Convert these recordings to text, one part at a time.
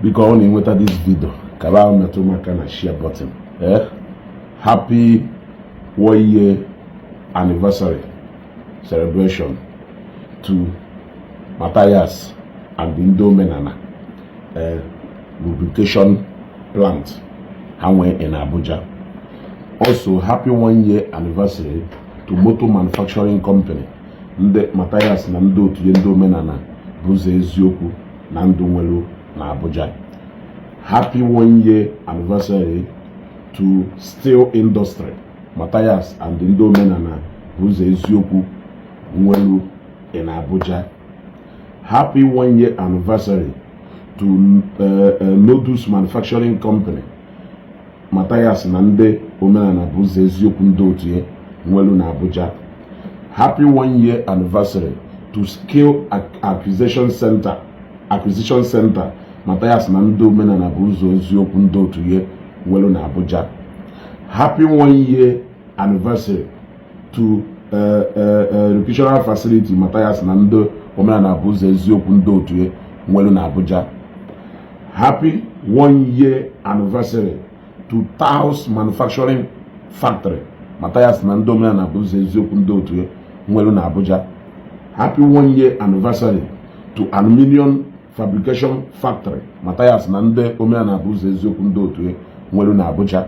Because only with this video, kaba metumaka na share button. Happy 1-year anniversary celebration to Mathias and Igbo Menana lubrication plant Hanwe in Abuja. Also, happy 1-year anniversary to Motor Manufacturing Company. Mathias na Igbo Menana Mathias Ezeaku Ejiofor na Abuja. Happy 1-year anniversary to steel industry. Mathias and Igbo Menana Mathias Ezeaku Ejiofor in Abuja. Happy 1-year anniversary to noodles manufacturing company. Mathias and Igbo Menana Mathias Ezeaku Ejiofor na Abuja. Happy 1-year anniversary to Skill Acquisition Center. Mathias and Igbo Menana Mathias Ezeaku Ejiofor na Abuja. Happy 1-year anniversary to recreational facility. Mathias and Igbo Menana Mathias Ezeaku Ejiofor na Abuja. Happy 1-year anniversary to Taos Manufacturing Factory. Mathias and Igbo Menana Mathias Ezeaku Ejiofor na Abuja. Happy 1-year anniversary to Aluminium Fabrication Factory. Mathias and Igbo Menana Mathias Ezeaku Ejiofor na Abuja.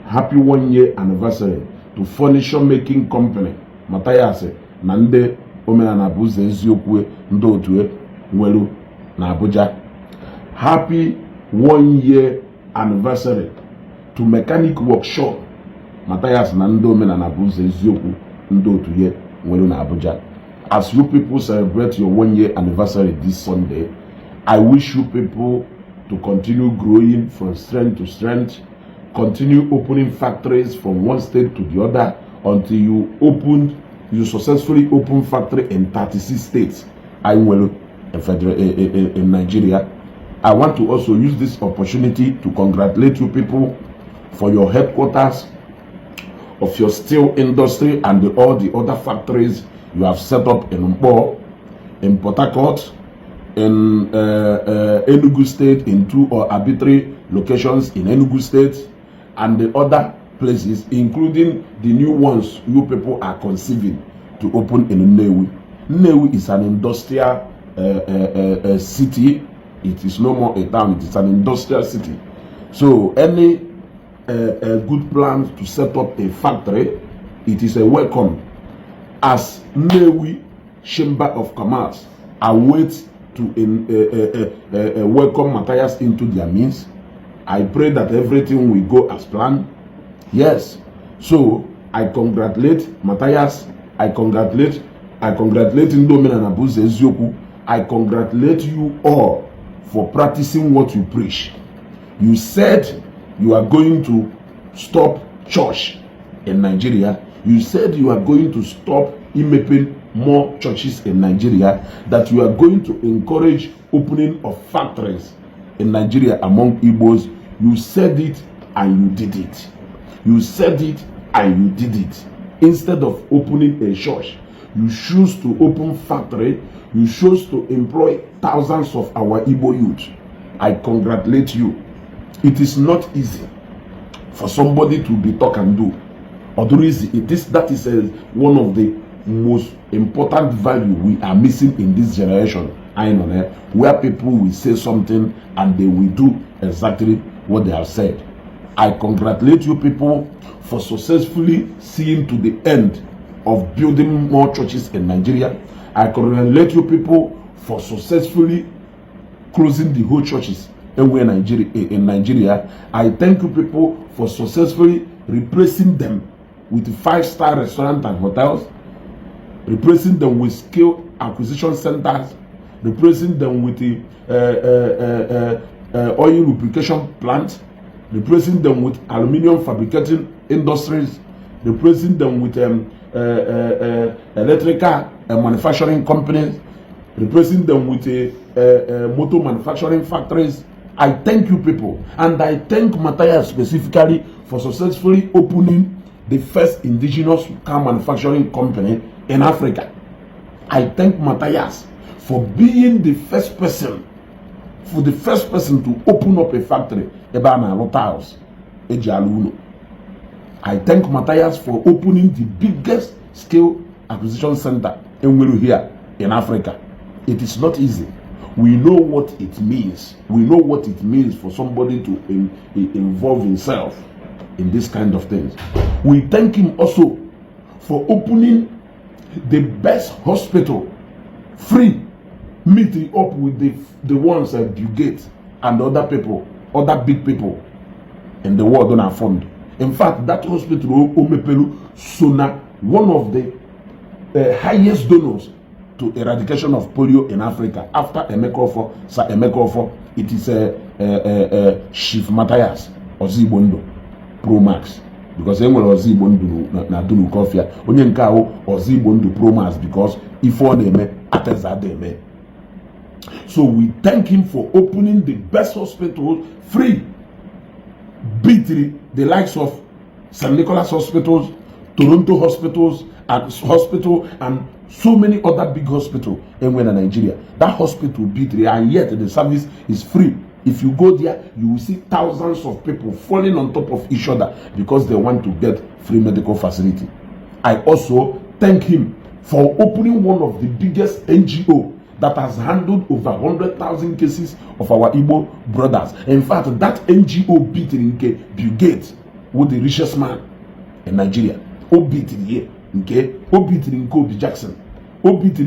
Happy 1-year anniversary to Furniture Making Company. Mathias and Igbo Menana Mathias Ezeaku Ejiofor na Abuja. Happy 1-year anniversary to Mechanic Workshop. Mathias and Igbo Menana Mathias Ezeaku Ejiofor na Abuja. As you people celebrate your 1-year anniversary this Sunday, I wish you people to continue growing from strength to strength, continue opening factories from one state to the other until you successfully open factory in 36 states in Nigeria. I want to also use this opportunity to congratulate you people for your headquarters of your steel industry and all the other factories you have set up in Mpo, in Port Harcourt, in Enugu State, in 2 or arbitrary locations in Enugu State, and the other places, including the new ones you people are conceiving to open in Nnewi. Nnewi is an industrial city. It is no more a town, it is an industrial city. So any good plan to set up a factory, it is a welcome. As Nnewi Chamber of Commerce await to welcome Mathias into their midst, I pray that everything will go as planned. Yes. So I congratulate Mathias. I congratulate Igbo Menana Mathias Ezeaku. I congratulate you all for practicing what you preach. You said you are going to stop church in Nigeria. You said you are going to stop immeping more churches in Nigeria, that you are going to encourage opening of factories in Nigeria among Igbos. You said it and you did it. You said it and you did it. Instead of opening a church, you choose to open factory. You choose to employ thousands of our Igbo youth. I congratulate you. It is not easy for somebody to be talk and do. That is one of the most important value we are missing in this generation. I know that, where people will say something and they will do exactly what they have said. I congratulate you people for successfully seeing to the end of building more churches in Nigeria. I congratulate you people for successfully closing the whole churches in Nigeria. I thank you people for successfully replacing them with 5-star restaurants and hotels, replacing them with skill acquisition centers, replacing them with the oil lubrication plant, replacing them with aluminium fabricating industries, replacing them with electrical manufacturing companies, replacing them with motor manufacturing factories. I thank you people, and I thank Mathias specifically for successfully opening the first indigenous car manufacturing company in Africa. I thank Mathias for being the first person for the first person to open up a factory ebe a na-alụ tiles eji alụ ụlọ. I thank Mathias for opening the biggest scale acquisition center here in Africa. It is not easy. We know what it means. We know what it means for somebody to involve himself in this kind of things. We thank him also for opening the best hospital free, meeting up with the ones at Bill Gates and other people, other big people in the world on our fund. In fact, that hospital, Omepelu, Sona, one of the highest donors to eradication of polio in Africa. After Sir Ezeaku, it is Chief Mathias Ezeaku Pro Max. Because they will Ezeaku na dunu kofia. Onye nke ahụ Ezeaku Pro Max because if one deme ateza deme. So we thank him for opening the best hospitals free. Beat the likes of St. Nicholas Hospitals, Toronto Hospitals, and so many other big hospitals in Nigeria. That hospital beat it, and yet the service is free. If you go there, you will see thousands of people falling on top of each other because they want to get free medical facility. I also thank him for opening one of the biggest NGO that has handled over 100,000 cases of our Igbo brothers. In fact, that NGO beat Bill Gates, who the richest man in Nigeria. O beat here, okay? O beat Obi Jackson. O beat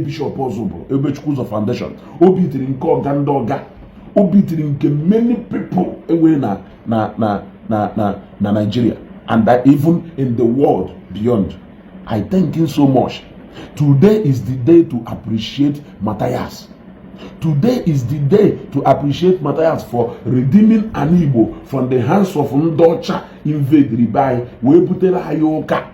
Bishop Ozobo, Ebechukwu Foundation. O beat Ogandoga. O beat many people away na Nigeria, and that even in the world beyond. I thank him so much. Today is the day to appreciate Mathias. Today is the day to appreciate Mathias for redeeming an Igbo from the hands of Ndocha invade by Webutela Hayoka.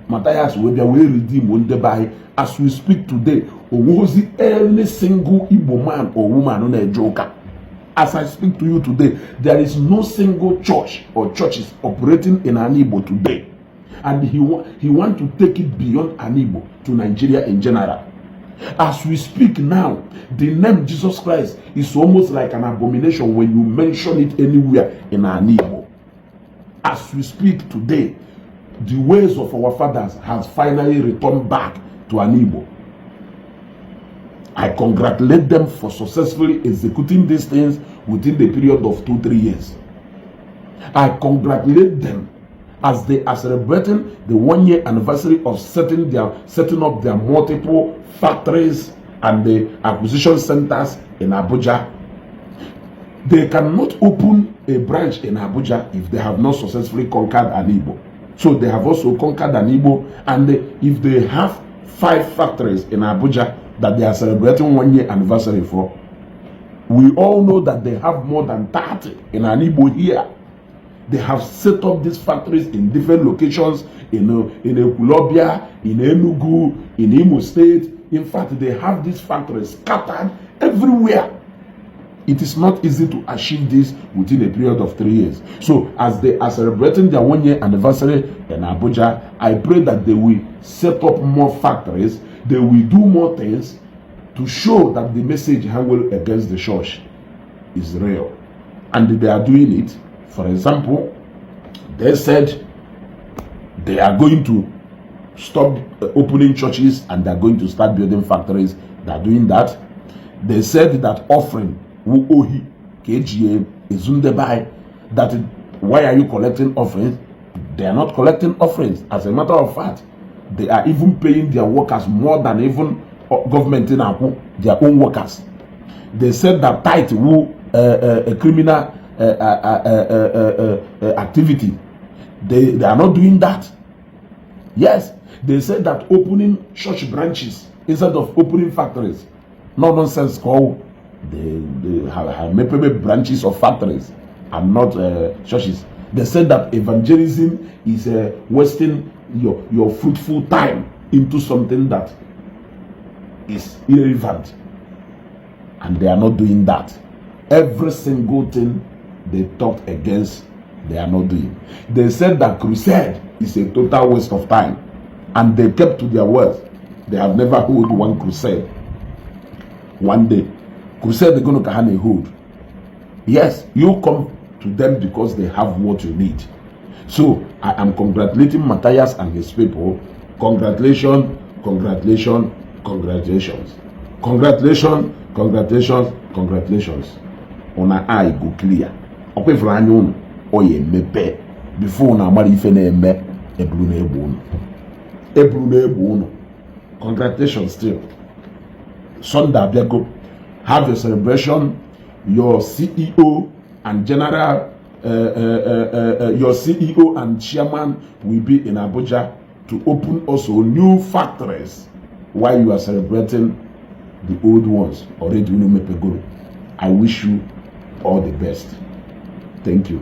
Mathias will be redeem Wondebai. As we speak today, was any single Igbo man or woman on a joker. As I speak to you today, there is no single church or churches operating in an Igbo today. And he want to take it beyond an Igbo to Nigeria in general. As we speak now, the name Jesus Christ is almost like an abomination when you mention it anywhere in an Igbo. As we speak today, the ways of our fathers has finally returned back to an Igbo. I congratulate them for successfully executing these things within the period of 2-3 years. I congratulate them as they are celebrating the 1-year anniversary of setting up their multiple factories and the acquisition centers in Abuja. They cannot open a branch in Abuja if they have not successfully conquered an Igbo. So they have also conquered an Igbo, and if they have 5 factories in Abuja that they are celebrating 1-year anniversary for, we all know that they have more than 30 in an Igbo here. They have set up these factories in different locations in Ekulobia, in Enugu, in Imo State. In fact, they have these factories scattered everywhere. It is not easy to achieve this within a period of 3 years. So, as they are celebrating their 1-year anniversary in Abuja, I pray that they will set up more factories. They will do more things to show that the message handled against the church is real. And they are doing it. For example, they said they are going to stop opening churches and they are going to start building factories. They are doing that. They said that offering, that why are you collecting offerings? They are not collecting offerings. As a matter of fact, they are even paying their workers more than even government in their own workers. They said that tithe a criminal activity. They are not doing that. Yes, they said that opening church branches instead of opening factories. No nonsense call. They have maybe branches of factories and not churches. They said that evangelism is wasting your fruitful time into something that is irrelevant, and they are not doing that. Every single thing they talked against, they are not doing. They said that crusade is a total waste of time, and they kept to their words. They have never held one crusade one day. crusade going to Kahane hold. Yes, you come to them because they have what you need. So I am congratulating Mathias and his people. Congratulations, congratulations, congratulations. Congratulations, congratulations, congratulations. On our eye go clear. Okay, for anyone, oye mepe. Before na mari ife na eme, ebru na egbu unu. Ebru na egbu unu. Congratulations still. Sunday Abiago, have your celebration. Your CEO and general, your CEO and chairman will be in Abuja to open also new factories while you are celebrating the old ones already. I wish you all the best. Thank you.